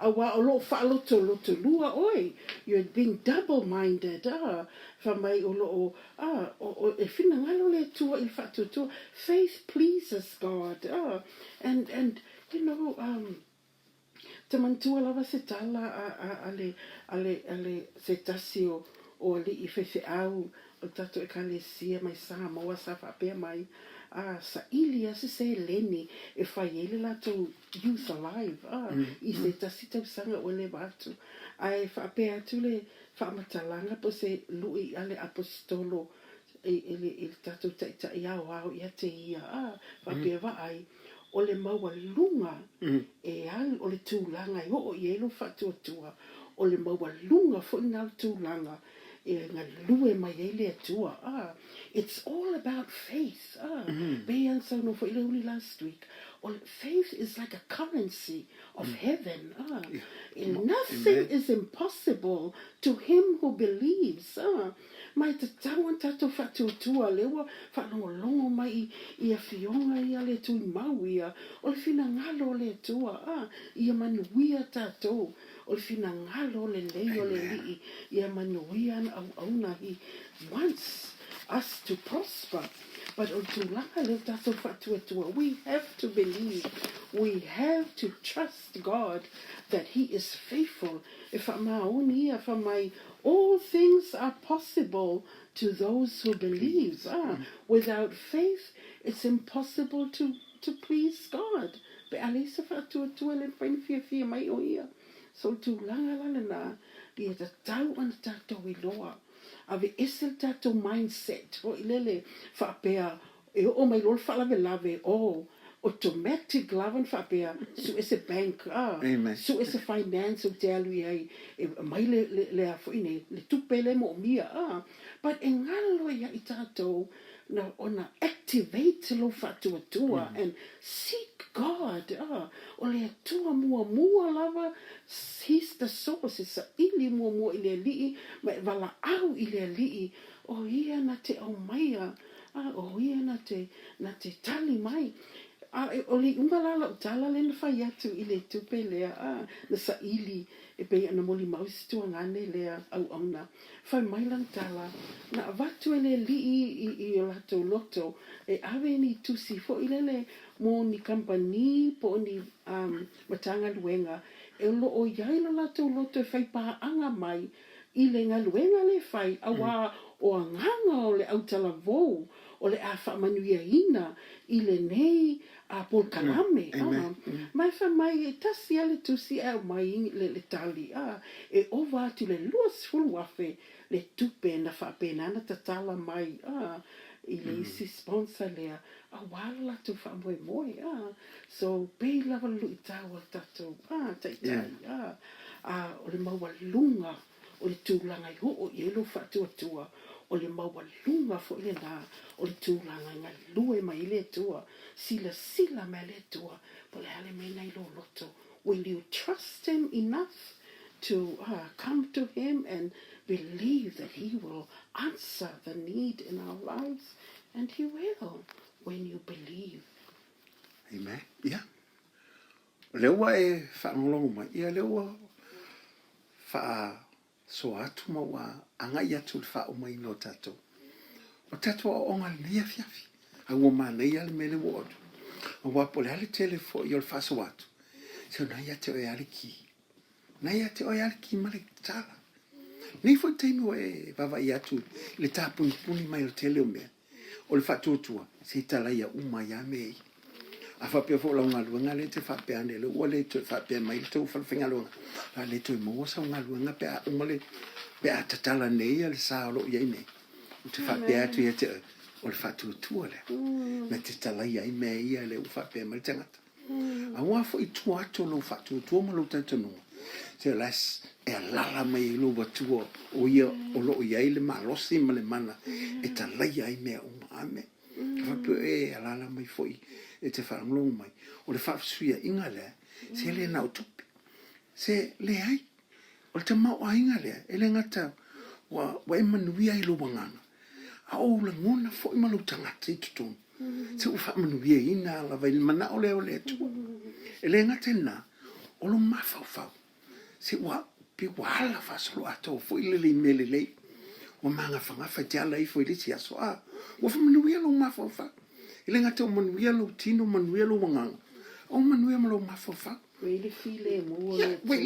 auā o loo faalotolotolua oe, you're being double minded, ā, fa mai o loo, ā, o, o, e finagalo le Atua i le faatuatua, faith pleases God, ā, and, and, you know, um, Te manatua lava se tala a, a, a le, a le, a le, se tasi o, o alii faifeau o le tatou Ekalesia mai Samoa sa faapea mai, a, saili a se seleni e fai ai le latou Youth Alive, a, i se tasi tausaga ua leva atu. Ae faapea atu le faamatalaga po o se lui a le Aposetolo i, i le, i le tatou Taitai Aoao ia te ia, a, faapea vaai, o le maualuga e alu, o le tulaga e oo i ai lou faatuatua, o le maualuga foi lena o le tulaga e galue mai ai le Atua. Ah, it's all about faith. Ah, pei ona saunoa foi Leuli last week, o le faith is like a currency of heaven. Ah, nothing is impossible to him who believes. Ah, Ma e tatau ana tatou faatuatua lea ua faalogologo mai i i afioga ia le Tuimau ia, o le finagalo o le Atua, a, ia manuia tatou, o le finagalo lelei o le Alii, ia manuia ana auauna, He wants us to prosper, but o le tulaga lea o tatou faatuatua, we have to believe, we have to trust God that He is faithful, e faamaoni ia, fa mai, All things are possible to those who believe. Ah, without faith, it's impossible to, to please God. Pe a leai se faatuatua le mafai ona fiafia mai o Ia. So o le tulaga la lena, ia tatau ona tatou iloa. Aveese le tatou mindset foi lele faapea E oo mai loa le faalavelave, oh, automatic lava na faapea, sue se bank, ah, sue se finance ou te alu i ai, e aumai le, le, le a foi nei, le tupe lea e moomia, ah. But e galo ia i tatou na, ona activate lou faatuatua and seek God, ah. O le Atua muamua lava, He's the source, e saili muamua i le Alii, ma e valaau i le Alii, o Ia na te aumaia A o ia na te, na te tali mai. A o le iuga la lau tala lea na fai atu i le tupe lea, a, na saili e pei ona molimau i se tuagane lea auauna. Fai mai lana tala, na avatu e le alii i, i o latou loto e ave ni tusi foi lele mo ni kamupani po o ni, um, Matagaluega e o lo o i ai lo latou loto e fai paaga mai i le galuega le fai, auā o agaga o le autalavou o le a faamanuiaina i lenei polokalame. Ma e fai mai, e tasi a le tusi e aumai le tali, e ova atu le 20,000 le tupe na faapena ona tatala mai i le isi sponsor lea, auā lo latou faamoemoe. So, pei lava le luitau a le tatou taitai, ā, o le maualuga o le tulaga i oo i ai lou faatuatua, o le maualuga foi lenā o le tulaga i galue mai ai le Atua, silasila mai le Atua po o le a le mea lena i lou loto. Will you trust Him enough to come to Him and believe that He will answer the need in our lives? And He will when you believe. Amen. Ia. O lea ua e faalogologo mai, ia lea ua faasoa atu ma ua agai atu i le faaumaina o tatou. O tatou aoaoga lenei afiafi. A ua manaia le mea lea ua oo atu. Aua po o le a le tele foi o le faasoa atu, se o na ia te oe lava le ki. Na ia te oe lava le ki ma le tala. Nei foi taimi ua e vaavaai atu i le tāpunipuni mai o le tele o mea, O le faatuatua, se i talaia uma ai lava mea ia. A faapea foi o lau galuega lea e te faapea ane, lea ua le toe faapea mai le tou falefaigaluega, o le a le toe maua sau galuega pe a uma le, pe a tatala nei le sa o lo o i ai nei. Ou te faapea atu ia te oe, o le faatuatua lea, na te talaia ai mea ia lea ua faapea mai le tagata. Aua foi i tua atu o lou faatuatua ma lou talitonuga, se o la e alala mai ai lou Atua o ia o lo o i ai le malosi ma le mana e talaia ai mea uma. Amene. Ka faapea e alala mai foi e te faalogologo mai, o le faafesuiaiga lea, se le na o tupe. Se leai, o le tamaoaiga lea, e le gata ua, ua e manuia i lou agaga, a o ou lagona foi ma lou tagata i totonu. Se ua faamanuiaina lava i le manao lea o le Atua. E le gata i lena, o lou mafaufau, se ua pei ua ala faasoloatoa foi lele i mea lelei. Ua magafagafa e te ala ifo i le isi aso, a ua faamanuia lou mafaufau. E le gata ua manuia lou tino, manuia lou agaga, a ua manuia ma lou mafaufau. Ua i le filemu o le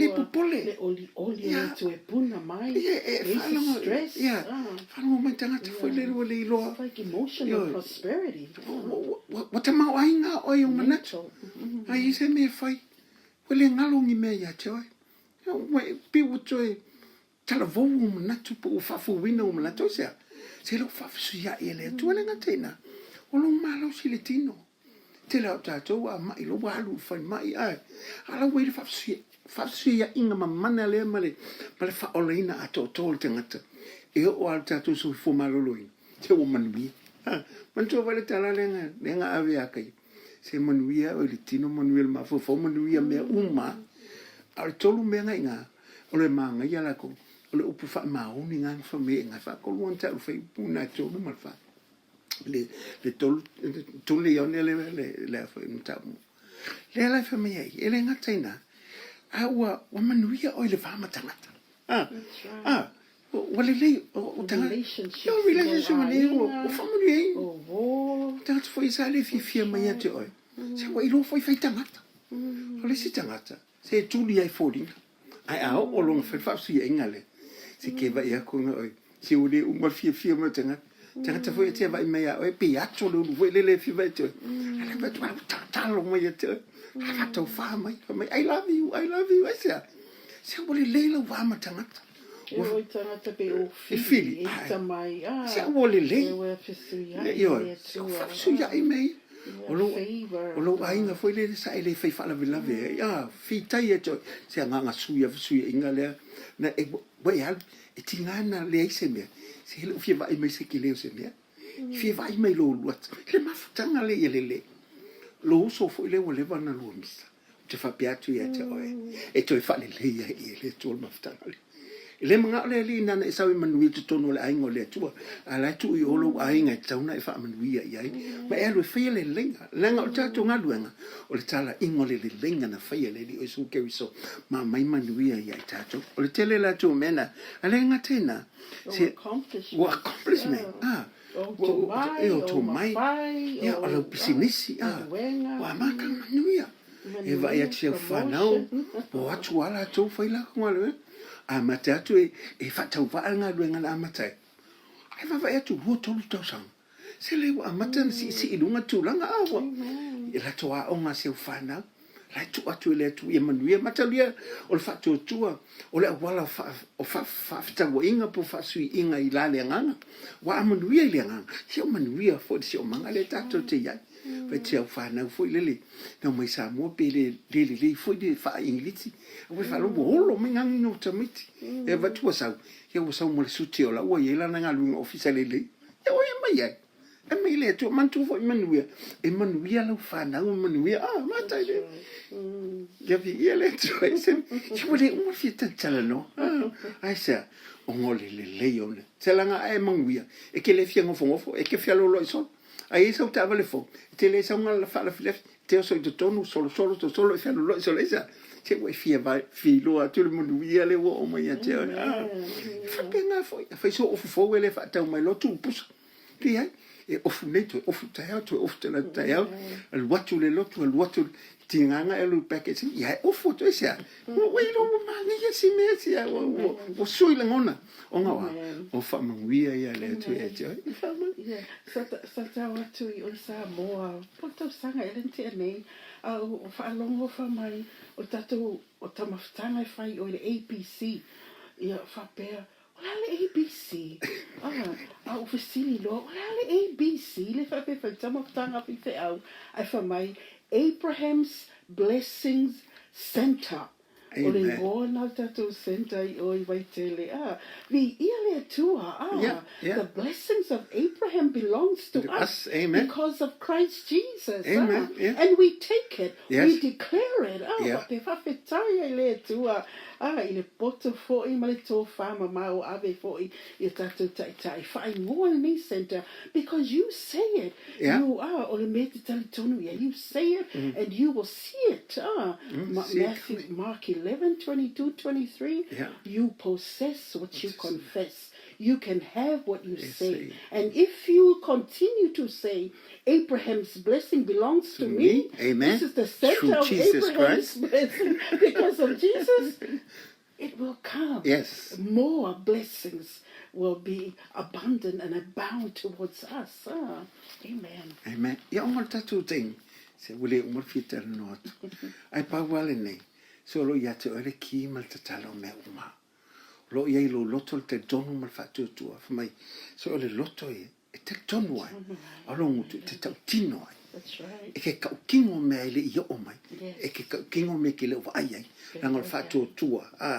Atua, le olioli o le Atua e puna mai, leai se stress. Faalogo mai tagata foi lele ua le iloa. It's like emotional prosperity. Ua tamaoaiga oe i ou manatu. A i ai se mea e fai, ua le galo ni mea ia te oe. Ua pei ua toe talavou ou manatu po ua faafouina ou manatu. Aisea? Se le o faafesuiai e le Atua le gata i ina, o lou malosi i le tino. Tele lava o tatou a ma'i loa ua alu i le falemai ae a la ua i ai le faafesuiaiga mamana lea ma le faaolaina atoatoa o le tagata e oo lava i le tatou soifua maloloina, se ua manuia. Manatua foi le tala lea na ave ia Kaia, se manuia oe i le tino, manuia i le mafaufau, manuia mea uma. A o le tolu mea na i ina, o le manaia latou, o le upu faamaoni na na fai mai ai i ina, e faatolu ona tau fai upu na e tolu ma le fa. Le le tolu tolu le ione le le le foi mataupu. Lea la e fai mai ai, e le gata i ina, a ua ua manuia oe i le va ma tagata. Ah, ah, ua lelei o tagata. Relationships. Relationship ma nei ua ua faamanuiaina. Tagata foi sa le fiafia mai ia te oe. Se ua iloa foi fai tagata. O le isi tagata, Se e tuli ai foliga. Ae a oo lona fai faafesuiaiga lea, se ke vaai atu na oe, se ua le uma le fiafia mai o tagata. Tagata foi e te vaai mai ia oe, pei ato le ulu foi lele e fia vaai te oe. Ae le vaai atu, ua tatalo mai ia te oe. A faataufa mai, fai mai, I love you, I love you. Aisea? Se ua lelei lau va ma tagata. E oi tagata pe o fili, e ita mai, a. Se ua lelei. E ua fesuiai i le Atua. Se ua fesuiai mai. O lou, o lou aiga foi lele sa e le fai faalavelave ai, a, fitai ia te oe, se agaga sui a fesuiaiga lea, na e, ua e alu, e tiga na leai se mea, se e le o fia vaai mai se tele o se mea, e fia vaai mai lou alu atu, le mafutaga lea ia lelei. Lou uso foi lea ua leva ona lua misa. Ou te faapea atu ia te oe, e toe faalelei ai e le Atua le mafutaga lea. E le manao le Alii nana e sau e manuia i totonu o le aiga o le Atua, a la e tuu i o lou aiga e tatau ona e faamanuia i ai, ma e alu e faia le leleiga. Leaga o le tatou galuega, o le talaiga o le leleiga na faia e le Alii o Iesu Keriso ma aumai manuia ia i tatou. O le tele la atu o mea na, a le gata i na, se, ua accomplishment, ah, O e o tomai, ia, o lau pisinisi, a, ua amata ona manuia. E vaai atu i au fanau, o atu lava latou fai latou galuega. Amata atu e, e faatauvaa le galuega na amata ai. Ae vaavaai atu 2, 3 tausaga, se lea ua amata ona siisii i luga tulaga, a ua, i latou aoga a si au fanau. La e tuu atu e le Atua ia manuia. Matalia, o le faatuatua, o le auala o faafetauaiga po o faasuiiga i la le agaga. Ua a manuia i le agaga, ia ua manuia foi le siomaga lea tatou te i ai. Fai te au fanau foi lele, nau mai Samoa pe le le lelei foi le faa-Igilisi. A ua faalogo ua olo mai gagiga o tamaiti. E avatu ua sau, ia ua sau ma le suti o la ua i ai lana galuega ofisa lelei. Ia ua e mai ai. E mai le Atua, manatua foi manuia, e manuia lau fanau, e manuia, ah, matai le. Ia viia le Atua, e se, se ua le uma fia talatalanoa. Ah, ai sea, ona o le lelei o le. Se laga a e manuia, e te le fia nofonofo, e te fealoaloai solo. A i ai sau taavale fou, e te le sau na faalafilafi, e te oso i totonu, solosolo, sosolo, e fealoaloai solo, aisea? Se ua e fia, fia iloa atu le manuia lea ua oo mai ia te oe. Ah, e faapena foi, a fai sou ofu fou e le faatau mai loa tuu pusa. Leai, e ofu nei, toe ofu taeao, toe ofu talaatu taeao, alu atu le lotu, alu atu, tiga na e alu i package, ia e ofu atu, aisea? Ua iloa ua manaia si mea sia, ua, ua, ua sui lagona. Ona o a? O faamanuia ia le Atua ia te oe. I faamanuia. Yeah. Sa, sa tau atu i o i Samoa, po le tausaga ea le na tea nei, a o faalogo fa mai o le tatou o tamafutaga e fai i o i le ABC. Ia faapea, O le a le ABC? Ah, a ua fesili loa, o le a le ABC? Le faapea fai tama taga faifeau, ae fai mai, Abraham's Blessings Centre. O le igoa lena o le tatou centre i o i Vaitele. Ah, viia le Atua. Ah, yeah, yeah. The blessings of Abraham belongs to us, us. Amen. because of Christ Jesus. Amen. Ah, yeah. And we take it, yes. we declare it. Ah, yeah. faapea faafetai ai le Atua. A, i le poto foi ma le tofa mamao ave foi i a tatou taitai, faaigoa lenei centre because you say it, you are, o le mea e te talitonu i ai, you say it and you will see it, a, Matthew, Mark 11, 22, 23, you possess what you confess. You can have what you say. And if you continue to say, Abraham's blessing belongs to me, Amen. this is the center Through of Jesus Abraham's Christ. blessing because of Jesus, it will come. Yes. More blessings will be abundant and abound towards us. Ah, amen. Amen. Ia uma le tatou taimi, se ua le uma le fia talanoa atu. Ae pau lava lenei, se o lo o ia te oe le ki ma le tatalo o mea uma. O lo o i ai i lou loto le talitonu ma le faatuatua, fai mai, se o le loto ia e talitonu ai, a o lou gutu e te tautino ai. E ke kaukino mea e le i oo mai, e ke kaukino mea ke le o vaai ai, leaga o le faatuatua, a,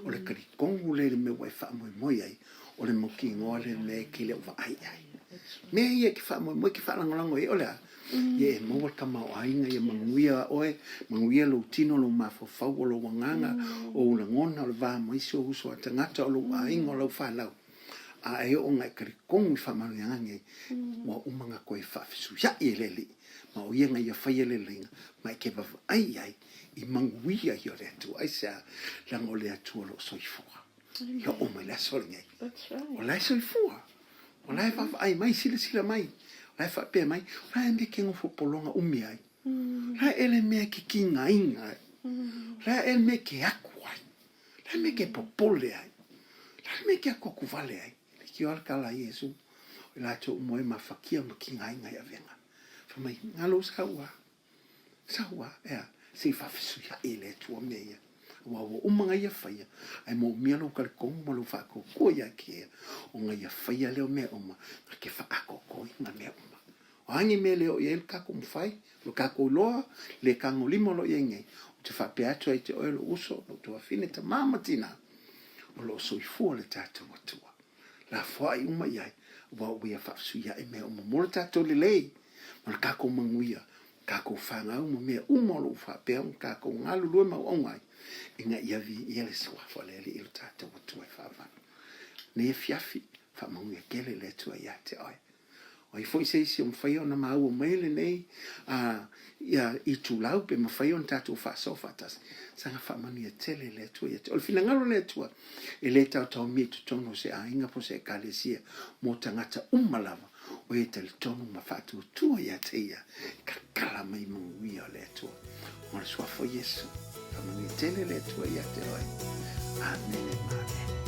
o le kalikonu lea i le mea ua e faamoemoe ai, o le mautinoa lea i le mea e ke le o vaai ai. Mea ia e ke faamoemoe, e ke faalagolago ai, o le a? Ia e maua le tamaoaiga, ia manuia oe, manuia lou tino, lou mafaufau, o lou agaga, o ou lagona, o le va ma isi ou uso a tagata, o lou aiga, o lau fanau. A e oo ona e talitonu i faamanuiaga nei, ua uma ona toe faafesuiaʻi e le Alii, ma o ia na ia faia leleiga, ma e ke vaavaai i ai i manuia ia o le Atua. Aisea? Leaga o le Atua o lo o soifua. Ia oo mai le aso lenei. O la e soifua. O la e vaavaai mai, silasila mai. O la e faapea mai, o la e mea ke nofo pologa umi ai. O la e le mea ke kigaina ai. O la e le mea ke aku ai. O la e mea ke popole ai. O la e mea ke akuaku wale ai. Leitioa le tala a Iesu, o i latou uma e mafakia ma kigaina i avega. Fai mai, Galo sau a. Sau a, ea, se i faafesuiaʻi e le Atua mea ia. Aua ua uma ona ia faia, ae moomia lou talitonu ma lou faatuatua ia te ia, ona ia faia lea o mea uma, na te faaatoatoaina mea uma. O a ni mea e le oo i ai lo tatou mafai, lo tatou iloa, le tagolima o lo o i ai nei, ou te faapea atu ai te oe lou uso, lou tuafafine, tama ma tina, o lo o soifua le tatou Atua. Lafoai uma i ai, aua ua ia faafesuiaʻi mea uma mo le tatou lelei, ma le takou manuia, takou fanau ma mea uma o lo o faapea ona takou galulue ma auauna ai, ina ia viia le Suafa o le Alii o le tatou Atua e faavae. Nei afiafi, faamanuia tele le Atua ia te oe. O ai foi se isi o mafai ona maua mai lenei a ia itulau pe mafai ona tatou faasoa faatasi, saga faamanuia tele le Atua ia te oe. O le finagalo o le Atua, e le taotaomia i totonu o se aiga po o se ekalesia mo tagata uma lava, o e talitonu ma faatuatua ia te ia, tatala mai manuia o le Atua. Ma le suafa o Iesu, faamanuia tele le Atua ia te oe. Amene ma amene.